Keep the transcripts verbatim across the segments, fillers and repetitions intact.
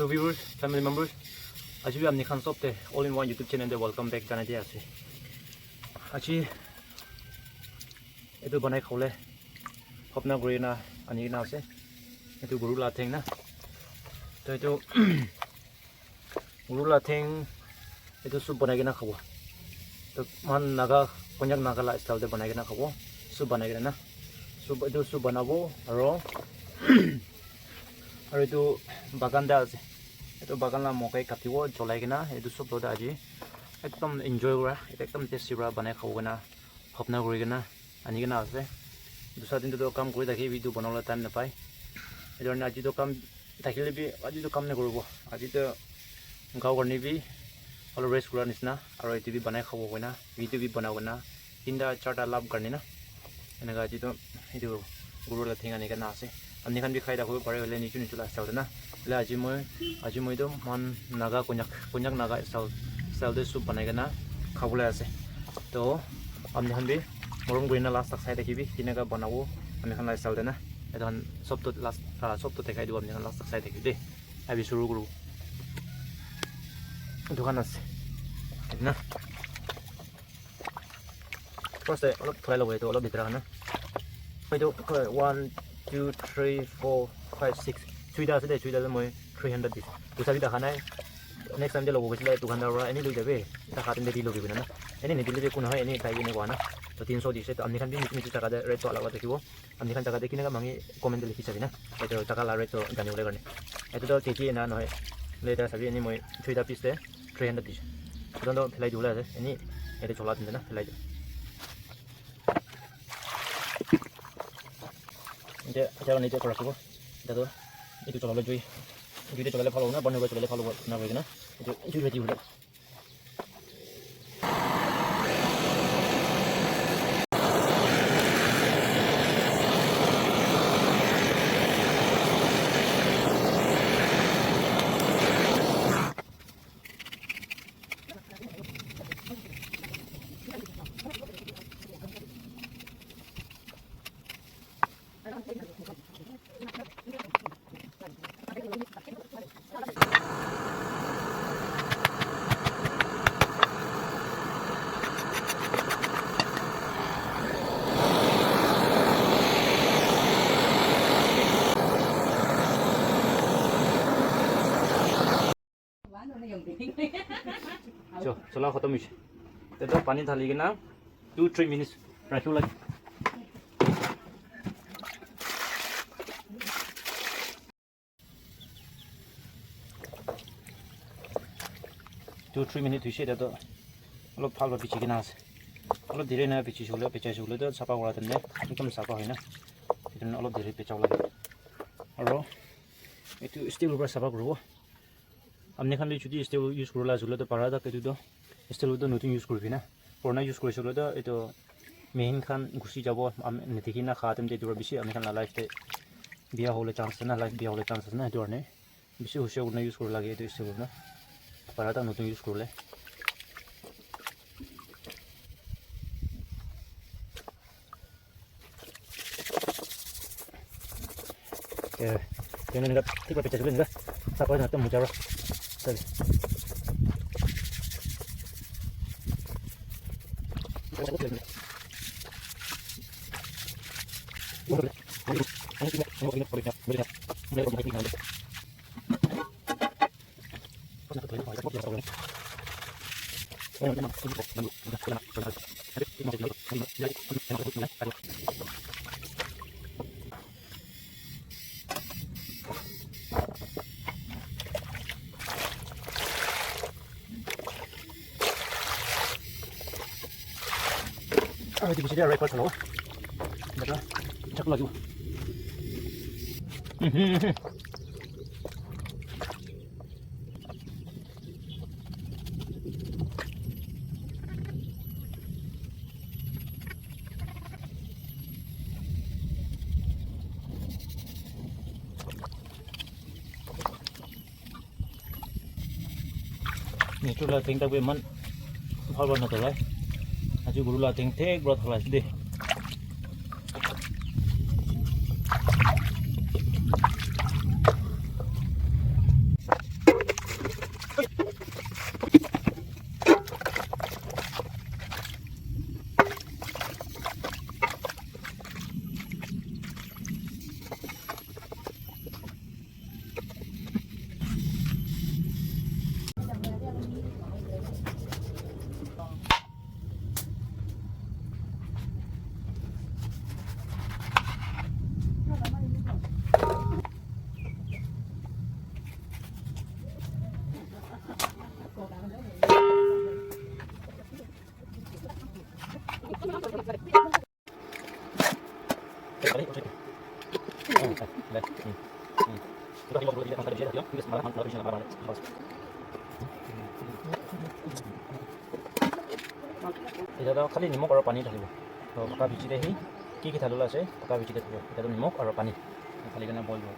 So viewers, family members, aji bi apni khan sob te All in One YouTube channel te welcome back janai di ase. Aji etu banai khawole hopna kuri na ani kena ase. Etu guru la theng na. To etu guru la theng etu soup banai kena khabo. To man Naga, Konyak Naga la style te banai kena khabo. Soup banai kena na. Soup, etu soup banabo aro, aro etu bagan te ase. Etu bagan la mokai katibo cholai kena etu soup lo te aji ekdom enjoy kura, ekdom tasty para banai khabo kena hopna kuri kena ani kena ase. Dusra din to kam kuri thaki bi etu banabole time napai. Etu karne aji to kam thakile bi aji to kam nakuribo. Aji to gao karne bi alop rest kura nishina aro etu bi banai khabo koina video bi banabo koina tinta charta lab karne na eneka aji to etu guru la theng ani kena ase. Apni khan bi khai thakabo pare hoile nichu nichu la style te na. Hoile aji moi, aji moi tu moikhan Naga Konyak, Konyak Naga style, style te soup banai kena khabole ase. To apni khan bi morom kurina last tak sai thakibi, kineka banabo apni khan la style te na. Etu khan sob to last, ah, sob to dekhai dibo apni khan last tak sai thakibi de. Abi shuru kuru. Etu khan ase. Etu na. First te olop thulai lobo etu olop bitra khan na. Etu one, two, three, four, five, six. Chuita ase de, chuita ase moi three hundred dis. Puisa bi dakha nai. Next time te lobo gusile dukan dara pora eni loi jabi. Eta khatim te di lobi bina na. Eni nidile bi ekko nohoi, eni tai eni koa na. To tinso dise, to apni khan bi niche niche jaga te rate to alag alag thakibo. Apni khan jaga te kineka mangi comment te likhi sabi na. Etu jaga la rate to jani bole karne. Etu to K G ena nohoi. Leta sabi eni moi chuita piece te three hundred dise. Etu to phelai dibole ase. Eni ete chola dinte na phelai dibo. Ente acha khan ete kora ase ko. Ete to etu cholai le jui. Jui te cholai le bhal hobo na, banai kena cholai le bhal hobo na koi kena. Etu jui ready hoile. Cho, chola khatam hoise. Teta pani dhali kena two three minutes rakhibo lage. Two three minute hoise, etia toh olop bhal para bichi kena ase. Olop deri na bichi shole, bichai shole toh sapha kura time te ekdum sapha hoi na, etu karne olop deri bichabo lage. Aro etu steel para sapha kuribo. Apni khan bi jodi steel use kuribole ase koile toh para tak etu toh steel toh notun use kuribi na. Purana use kurise koile toh etu mihin khan gusi jabo, am-, nidikhi na kha time te etu para bishi apni khan la life te biya hobole chance ase na, life biya hobole chance ase na, etu karne bishi husiar kurina use kuribo lage etu steel toh na. Para tak notun use kuribole. Eh, kena nika, thik pa pecha chule nika. Sa pa na to mucha ra. Sale. Aru etu piche te aru ekbaar chalabo. Daga, chakku lagibo. Mhm, mhm. Nature la theng thak bi eman bhal bhal natolai. Aji guru la theng thik bhal tholai ase de. Etia toh khali nimok aru pani thalibo. Toh paka bichi te hi ki ki thalila ase, paka bichi te thalibo. Etia toh nimok aru pani thali kena boil kuribo.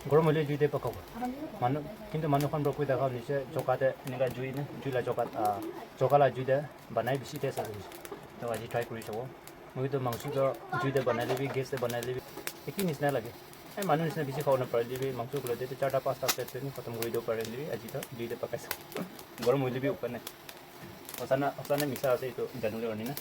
Gorom hoile jui te pakabo. Manu, kintu manu khan para koi thaka hoise choka te enika jui na, jui la choka, ah, choka la jui te banai bishi taste ase. To aji try kuri sabo. Moi to mangso to jui te banai le bi, gas te banai le bi, eki nisna lage. Ai manu nisna bishi khabo na pare le bi, mangso kole te charta pasta plate te khatam kuri dibo pare le bi, aji to jui te pakai sabo. Gorom hoile bi upai nai. Hosa na, hosa na misa ase etu janu le karne na.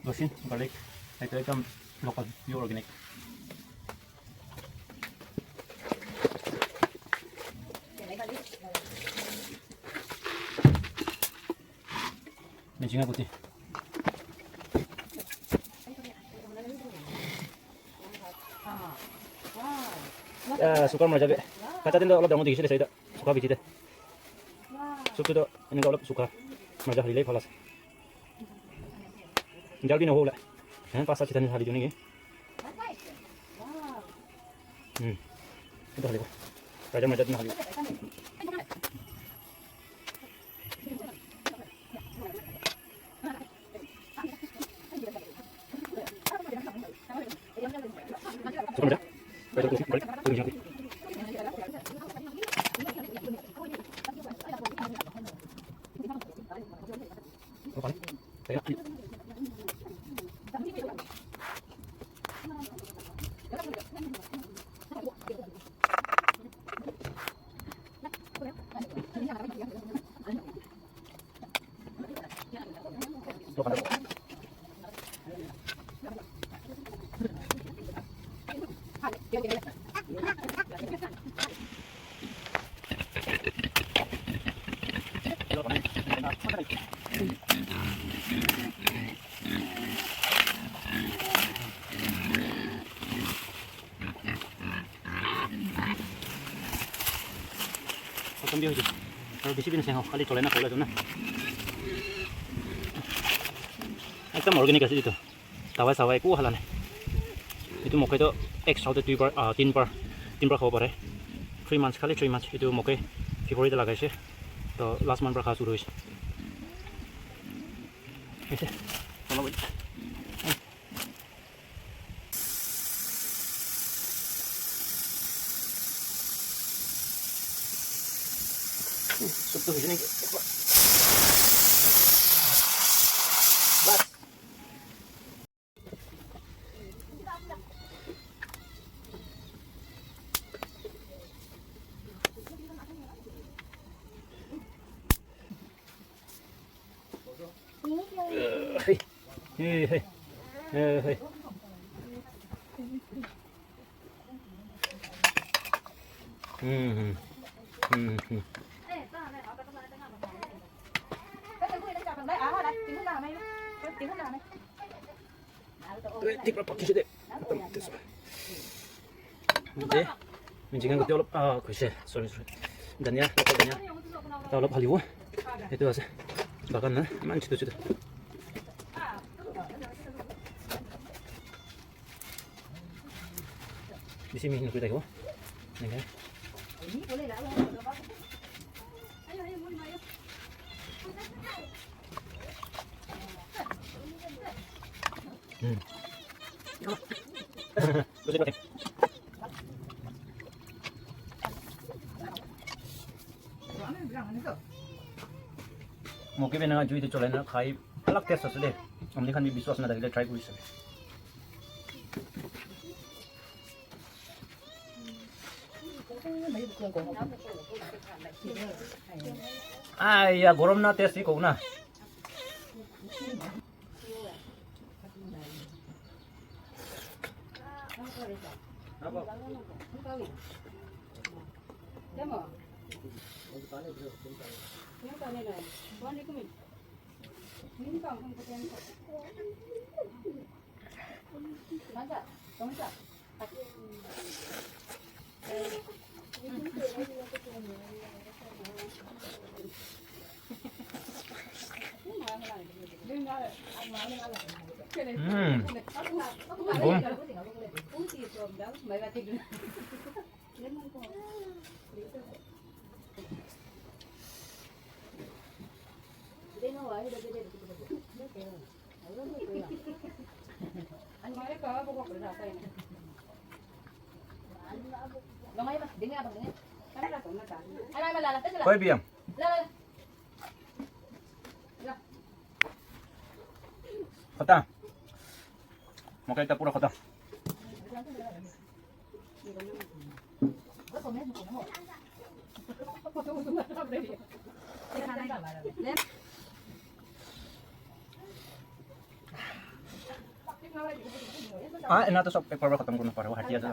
Losin, garlic, etu ekdam local, pure organic. Mechinga kuti. Ah, sukha marcha ke. Kacha din toh olop dangor dikhi se, sai ta. Sukha bichi te. Soup tu toh enika olop sukha. Marcha halile bhal ase. Jal bi nohola. Haan, pasta chitani hali dine ki. Hmm. Etu halibo. Raja marcha din halibo. Khatam bhi hoise. Aru bishi din ase, khali cholai na khabole ase na. Ekdam organic ase etu. Dawai sawai ekko hala nai. Etu mokai toh ek sapta te dui bar, ah, tin bar, tin bar khabo pare. Three months, khali three months. Etu mokai February te lagaise. Toh last month para kha shuru hoise. Ase. Hey. Hey, hey. Hey, hey. Hmm, hmm. Hmm, hmm. Tibra pakki se de. Mujhe, mujhe kan olop, ah, koi se, sorry, sorry. Dhania, local dhania. Ta olop halibo. Etu ase. Bagan na, iman chutu chutu. Bisi mihin kuri thakibo. Eneka. Hmm. Moke bi eneka jui te cholai na khai, alag taste ase de. Amli khan bi biswas na thakile try kuri sabi. Ai ya, gorom na test ko na. Mm. Boom. Koi bhi hum. Khata. Mokai ta pura khata. Ah, ena to sob paper para khatam kurna paribo, hati ase.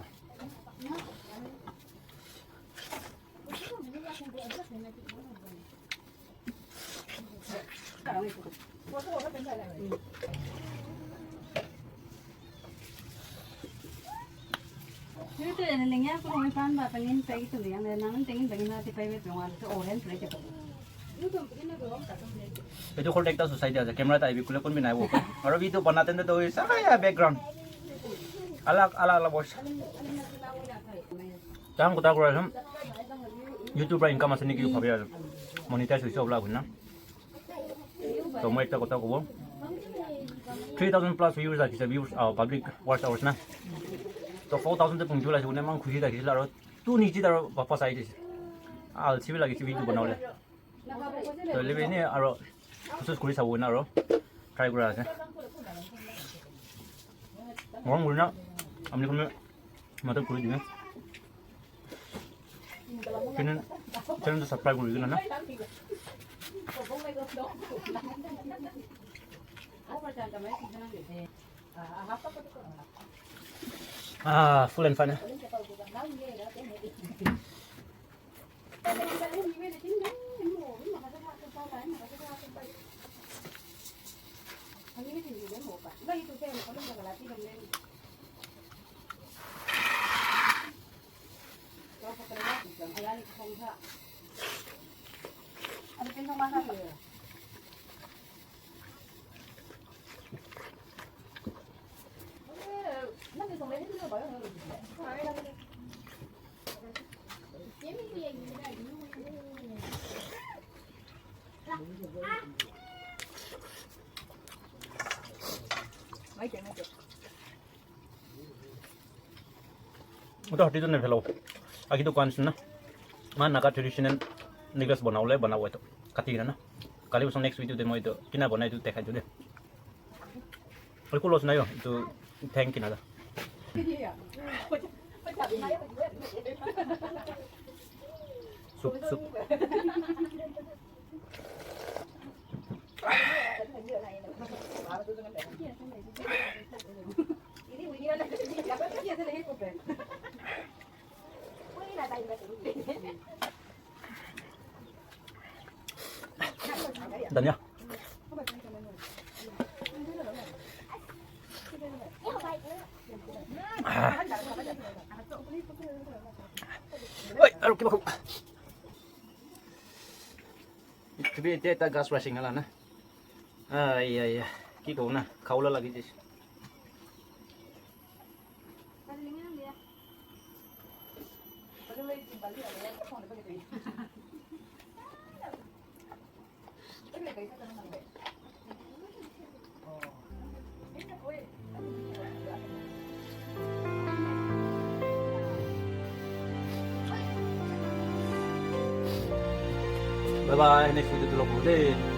Etu khol ekta society ase, camera ta ahibi kule kun bi nai bo. Aru video banate to sarai background. Alag, alag, alag voice. Tang kotha kura ase. YouTube para income ase niki bhabi ase. Monetize hoise ola hoina. To moi ekta kotha kobo. Three thousand plus views rakhi ase, views, ah, public watch hours na. To four thousand te punchi la ase, une mang khushi rakhi ase, aro tu niche aro wapas ahi jai ase. Alsi bi lagi ase video banabole. To hoile bi ene aro koshish kuri sabo na aro try kura ase. Morom kuri na, amni khan Madad kuri dina. Channel, channel to subscribe kuri dina na. Ah, full and final. Uta hati tu naphelo. Agi tu kwan suna. Ma Naga traditional necklace banabole banabo etu. Kati kena na. Kali bosom next video te moi etu kina banai etu dekhai diu de. Aru kulos nai ho, etu thank you nada. Soup, soup. Dania. Oi, aru kiba khau. Etu bi etia ekta gas washing wala na. Ai, ai, ai. Ki kobo na? Khabole lagi jaise. Bye bye, next video te log koribo de.